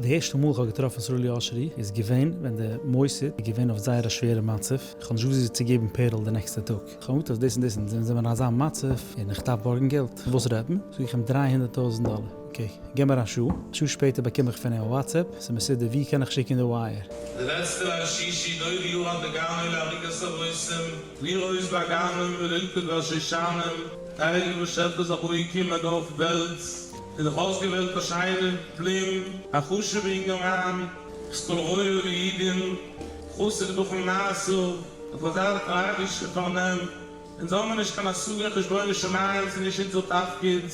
די ערשטע מאל איך האב געטראפן סרולי אשרי איז געווען ווען די מוסד איז געווען אויף זייער א שווערע מצב, איך האב נישט געוואוסט ווי צו געבן payroll די נעקסטע טאג, איך האב געזאגט אז דאס און דאס און זענען מיר אין אזא מצב און איך דארף בארגן געלט, וואס רעדט מען? זאג איך אים 300,000 דאלער, okay געב מיר א שעה, א שעה שפעטער באקום איך פון אים א WhatsApp, ס'איז מסודר ווי קען איך שיקן די wire? די לעצטע ליל שישי דוב ירד בגנו להריגת אבותם, לראות באגמים וללכוד בשושנים, הייליגע באשעפער זאל רואיג קומען דא אויף וועלט, און זיך אויסגעוועלט א שיינע בלום, א חשובע אינגערמאן, ס'זאל רויע ווי אידין, חסיד בכל מעשיו, אויף אזא טראגישע פארנעם, אונז האמיר נישט קיין השגה אין חשבונות שמים, ס'איז נישט אונזער תפקיד,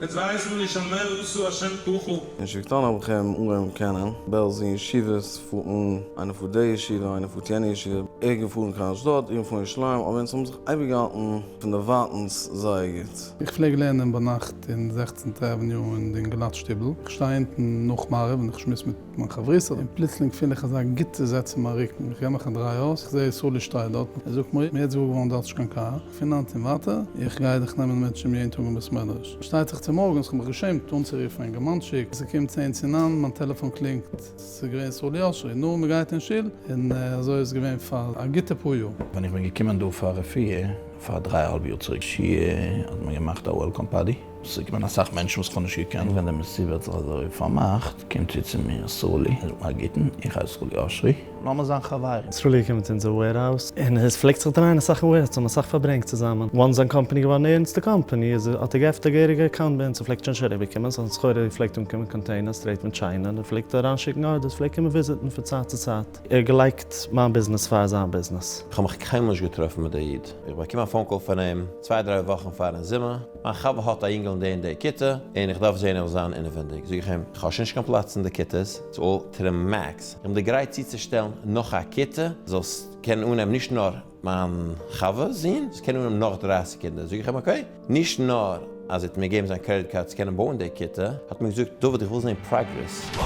אונז ווייסן מיר נישט על מה עשו השם ככה. אין שיקטאן האב איך אים אנגעהויבן קענען, בעלז אין ישיבות פארט מען, איינער פארט די ישיבה איינער פארט יענע ישיבה, ער געפארן קיין אשדוד, איך געפארן ירושלים, אבער אונז האבן זיך אייביג געהאלטן פון דערווייטנס זייער גוט. איך פלעג לערנען ביינאכט אין זעכצנטע avenue אין די אינגעלייט שטיבל, איך שטיי אונטן נאך מעריב און איך שמועס מיט מיין חברותא, און פלוצלינג פיל איך אזא גוטע זעץ אין מיין רוקן, איך געב מיך א דריי אויס, איך זע סרולי שטייט דארט, ער זאגט מיר, מיר יעצט געוואר געווארן דו האסט נישט קיין קאר, פון היינט און ווייטער, איך גיי דיך נעמען מיט יעדן טאג אין בית מדרש. שטייט זיך צומארגנס, כ'האב מיך געשעמט אנצורופן אינגערמאנטשיק, ס'קומט צען צו ניין, מיין טעלעפאן קלינגט, ס'איז געווען סרולי אשרי, נו, מ'גייט אין שול, און אזוי איז געווען פאר א גוטע פאר יאר. ווען איך בין געקומען דא פאר רפואה פאר דריי אהאלב יאר צוריק שי' האט מען געמאכט א welcome party, ס'איז געווען אסאך מענטשן וואס כ'האב נישט געקענט, ווען די מסיבה האט זיך אזוי פארמאכט קומט צו צו מיר סרולי, ער זאגט מיר א גוטן, איך הייס סרולי אשרי, לאמיר זיין חברים. סרולי איז געקומען צו אונזער warehouse און עס פלעגט זיך דרייען אסאך אין warehouse, האבן אסאך פארברענגט צוזאמען, once זיין קאמפאני געווארן א ערנסטע קאמפאני איז האט ער געעפנט א געהעריגע account ביי אונז, ער פלעגט שוין נישט אריבערקומען, זיין סחורה פלעגט אנקומען containers straight פון China און ער פלעגט אריינשיקן orders, פלעגט קומען וויזיטן פון צייט צו צייט. ער האט געלייגט מיין ביזנעס פאר זיין ביזנעס. כ'האב מיך קיינמאל נישט געטראפן מיט דער איד. איך באקום א phone call פון אים צוויי דריי וואכן פארן זומער, מיין חבר האט א יונגעל אין די און די כיתה, און איך דארף זען ער זאל זיין אינעווענדיג. זאג איך אים, כ'האב שוין נישט קיין פלאץ אין די כיתות, it's all to the max, איך בין דיר גרייט צוצושטעלן נאך א כיתה, זאלסט קענען אננעמען נישט נאר מיין חבר'ס זון, זאלסט קענען אננעמען נאך 30 קינדער. זאג איך אים, okay. נישט נאר אז ער האט מיר געגעבן זיין credit card צו קענען בויען די כיתה, האט מיר געזאגט, דוד איך וויל זען progress.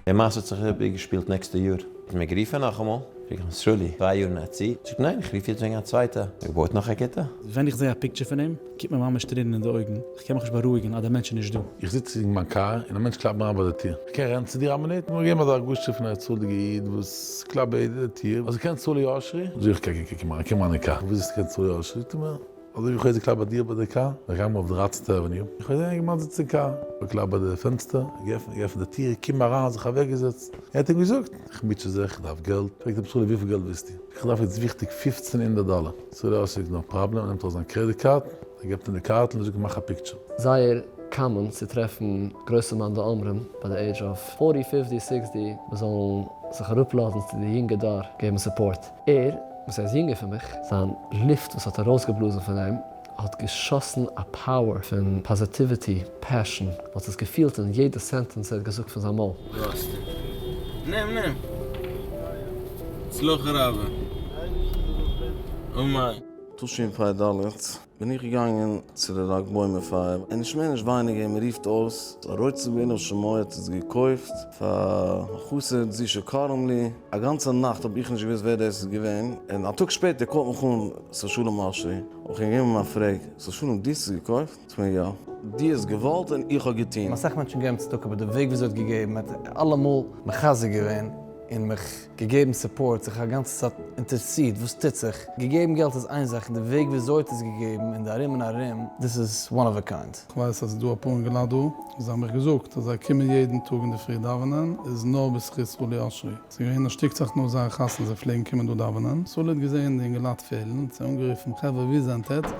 די מעשה האט זיך איבערגעשפילט נעקסטע יאר. האט מיר גערופען נאכאמאל, פרעג איך אים סרולי, צוויי יאר אין א צי? זאגט ניין, איך רוף יעצט וועגן א צווייטע, ער בויעט נאך א כיתה? ווען איך זע א picture פון אים, קומט מיר ממש טרערן אין די אויגן, איך קען מיך נישט בארואיגן אז דער מענטש איז נישט דא. איך זיץ אין מיין קאר און א מענטש קלאפט מיר אריין ביי די טיר. איך קען רעדן צו דיר א מינוט? מיר געבן אזא הרגשה פון א ישראל'דיגע איד וואס קלאפט ביי די טיר. אז איך קען סרולי אשרי? זאג איך קוק קוק קום אריין קום אריין אין קאר. וואו זעסטו קען סרולי אשרי? זאגט ער מיר אזוי ווי איך האב יעצט געקלאפט ביי דיר ביי די קאר. איך גיי אמאל אויף דרייצנטע avenue. איך האב געזען א אינגערמאן זיצט אין קאר. איך קלאפ ביי די פענסטער. געעפנט געעפנט די טיר. קום אריין. זיך אוועקגעזעצט. ער האט אים געזאגט איך מוטשע זיך איך דארף געלט. פרעגט אים סרולי וויפיל געלט ווילסטו? איך דארף יעצט וויכטיג פופצן הונדערט דאלער. סרולי אשרי זאגט no problem. ער נעמט ארויס זיין credit card. ער געבט אים די קארטל און זאגט אים מאך א picture. זייער common צו טרעפן גרויסע מאן דאמרים ביי די age of forty fifty sixty וואס זאלן זיך אראפלאזן צו די יונגע דור געבן support. ער, וואס ער איז יונגער פון מיך, זיין לופט וואס האט ארויסגעבלאזן פון אים האט געשאסן א power פון positivity, passion, מען האט עס געפילט אין יעדע sentence ער האט געזאגט פון זיין מויל. דארשטיג. נעם נעם. הצלחה רבה. אמן. תשפ ד בין איך געגאנגען צו די לג בעומר פייער, און נישט מער נישט ווייניגער מען רופט אויס הרוצה בעילום שמו האט עס געקויפט פאר החסיד זישע קארנבלי, א גאנצע נאכט האב איך נישט געוואוסט ווער דאס איז געווען, און א טאג שפעטער קאלט מיך אן ר' שלום אשרי, האב איך אים געגעבן א פרעג, ר' שלום דו האסט עס געקויפט? זאגט מיר יא. דו האסט געוואלט און איך האב געטון. אסאך מענטשן געבן צדקה אבער די וועג וויאזוי ער האט געגעבן, ער האט אלעמאל מחזק געווען און מיך געגעבן support, זיך א גאנצע צייט אינטערעסירט וואס טוט זיך, געגעבן געלט איז איין זאך, און די וועג וויאזוי ער האט עס געגעבן און די ארום און ארום, דאס איז one of a kind. כ'ווייס אז ס'איז דא אפאר אינגעלייט דא וואס זיי האבן מיך געזאגט אז זיי קומען יעדן טאג אינדערפרי דאווענען איז נאר בזכות סרולי אשרי. ס'איז געווען א שטיק צייט נאך זייער חתונה זיי פלעגן קומען דא דאווענען, סרולי האט געזען די אינגעלייט פעלן, האט זיי אנגערופן חברה וואו זענט עטץ?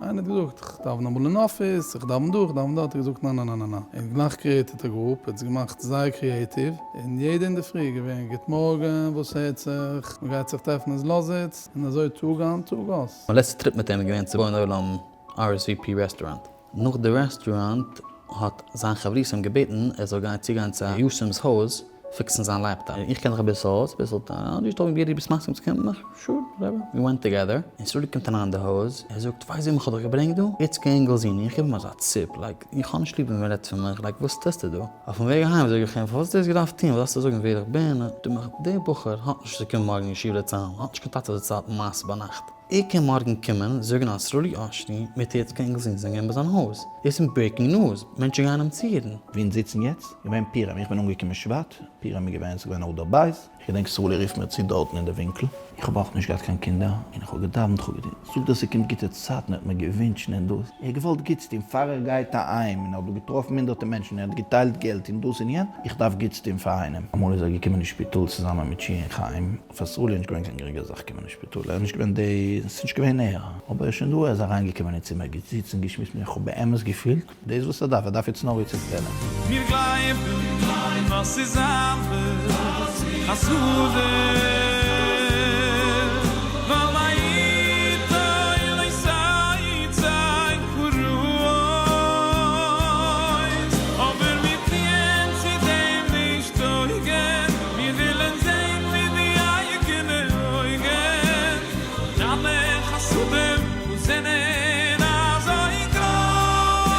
איינער האט געזאגט, איך דאווען אמאל אין אפיס, איך דאווען דא, איך דאווען דארט, האט ער געזאגט ניין ניין ניין ניין, ער האט גלייך created א group, ער האט עס געמאכט זייער creative, און יעדע אינדערפרי איז געווען גוט מארגען, וואס הערט זיך, מען גייט זיך טרעפן אין לאזיץ, און אזוי טאג איין טאג אויס. מיין לעצטע trip מיט אים איז געווען צו בוני עולם RSVP רעסטוראנט. נאך די רעסטוראנט האט זיין חברותא אים געבעטן ער זאל גיין צוגיין צו א יתום'ס הויז. פיקסן זיין laptop. איך קען זיך אביסל אויס, אביסל דו שטעל מיר ביסט מסכים צו קומען? sure רבי. We went together, און סרולי קומט אריין אין די הויז, ער זאגט ווייסט וועם איך האב דיך געברענגט דא? איצקע אינגל זון, איך גיב אים אזא ציפ, like איך האב נישט ליב ווען מען רעדט פון מיך, like וואס טוסטו דא? אויפן וועג אהיים זאג איך אים פארוואס האסטו דאס געדארפט טון, וואס דארפסטו זאגן ווער איך בין? דער בחור האט נישט צו קומען מארגן אין ישיבה דערציילן, האט נישט קיין טאטע וואס דערציילט מעשה ביינאכט. ער קען מארגן קומען זאגן אז סרולי אשרי מיט איצקע אינגל זון זענען געווען ביי זיין הויז. דאס איז breaking news, מענטשן גייען אים צוהערן. ווי אונז זיצן יעצט, געווען פורים, איך בין אנגעקומען שבט, פורים איז געווען, ס'איז געווען אדר בית, איך געדענק סרולי רופט מיר צו דארטן אין די ווינקל, איך האב אויך נישט געהאט קיין קינדער, און איך האב געדאווענט, איך האב געטון, זאגט ער ס'קומט גוטע צייטן, ער האט מיר געווינטשן און דאס, ער האט געוואלט גוטס טון פאר ער גייט אהיים, און ער האט דא געטראפן הונדערטער מענטשן, און ער האט געטיילט געלט און דאס און יענץ, איך דארף גוטס טון פאר איינעם. אמאל איז ער געקומען אין שפיטאל צוזאמען מיט שי' און חיים, פאר סרולי איז נישט געווען קיין גרינגע זאך קומען אין שפיטאל, ער איז נישט געווען די, ס'איז נישט געווען ער, אבער ער איז שוין דא, ער איז אריינגעקומען אין צימער, געזיצן, געשמועסט מיט מיר, איך האב באמת געפילט, דאס וואס ער דארף, ער דארף יעצט נאר איצט פענע. מיר גלייבן אז ס'איז אהבה חסודה ווייל מאיתו לא תצא פרעות אבער מיר טוען צו דעם נישט טויגן מיר ווילן זען מיט די אייגענע אויגן דיינע חסדים וואס זענען אזוי גרויס.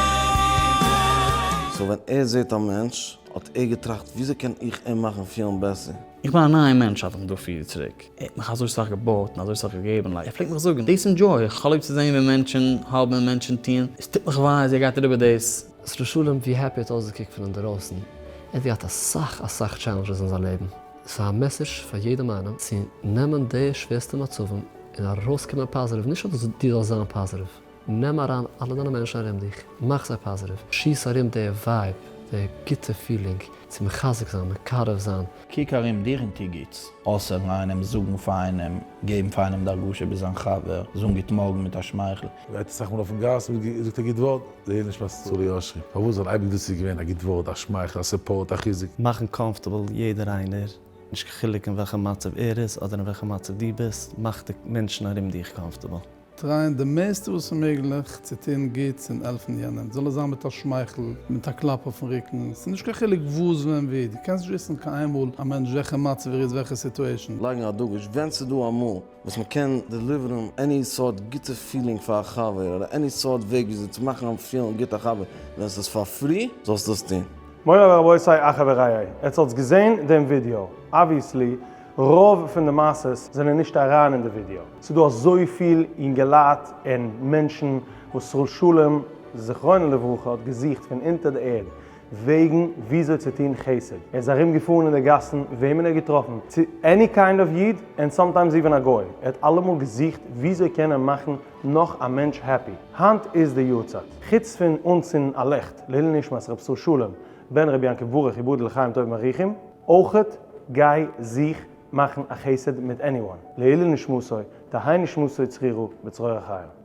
so ווען ער זעט א מענטש האט ער געטראכט וויאזוי קען איך אים מאכן פילן בעסער? איך בין א נייע מענטש האט אים דא פיר יאר צוריק, ער האט מיך אזוי סאך געבויט און אזוי סאך געגעבן, like ער פלעגט מיך זאגן דאס enjoy איך, כ'האב ליב צו זען ווי מענטשן האבן און מענטשן טוען, עס טוט מיך וויי אז ער גייט אריבער דאס. ר' שלום ווי happy האט אויסגעקוקט פון אינדערויסן, ער האט געהאט אסאך אסאך challenges אין זיין לעבן, ס'איז א message פאר יעדעם איינעם צו נעמען די שווערסטע מצבים און ארויסקומען positive, נישט אז דו זאלסט זיין positive, נעם אריין אלע דיינע מענטשן ארום דיך, מאך זיי positive, שיס ארום די vibe, די גוטע feeling, צו מחזק זיין, מקרב זיין. קוק ארום דיר און טו גוטס. אויסהערן איינעם, זאגן פאר איינעם, געבן פאר איינעם די הרגשה ביסט זיין חבר, זאגן גוט מארגן מיט א שמייכל. גייט אסאך מאל אויפן גאס און זאגט א גוט ווארט, זעה נישט מה סרולי אשרי, פארוואס? ווייל אייביג דאס איז געווען א גוט ווארט, א שמייכל, א support, א חיזוק. מאכן comfortable יעדער איינער, נישט קיין חילוק אין וועלכע מצב ער איז אדער אין וועלכע מצב דו ביסט, מאך די מענטשן ארום דיך comfortable. טרייען די מערסטע וואס איז מעגליך צו טון גוטס און העלפן יענעם, זאל עס זיין מיט א שמייכל, מיט א קלאפ אויפן רוקן, ס'איז נישט קיין חילוק וואס ווען ווי, דו קענסט נישט וויסן קיין איינמאל א מענטש וועלכע מצב ער איז וועלכע situation. לייגן א דגוש ווען ס'איז דא אמאל וואס מ'קען דעליווערן any סארט גוטע feeling פאר א חבר אדער any סארט וועג וויאזוי צו מאכן אים פילן גוט א חבר ווען ס'איז פאר free זאלסטו עס טון. מורי ורבותי אחי ורעיי, עטס האטס געזען דעם ווידיאו, obviously רוב פון די מעשות זענען נישט אריין אין די ווידיאו, ס'דא אזויפיל אינגעלייט און מענטשן וואס סרול שלום זכרונו לברכה האט געזוכט פון אונטער די ערד וועגן וויאזוי צו טון חסד, ער איז ארום געפארן אין די גאסן וועמען ער האט געטראפן, צו any kind of איד and sometimes even א גוי, ער האט אלעמאל געזוכט וויאזוי קען ער מאכן נאך א מענטש happy, היינט איז די יארצייט, חוץ פון אנצינדן א לעכט לעילוי נשמת ר' סרול שלום בן ר' יעקב ברוך יבדל לחיים טובים וארוכים, אויכעט גיי זיך מאכן א חסד מיט anyone, לעילוי נשמתו, תהא נשמתו צרורה בצרור החיים.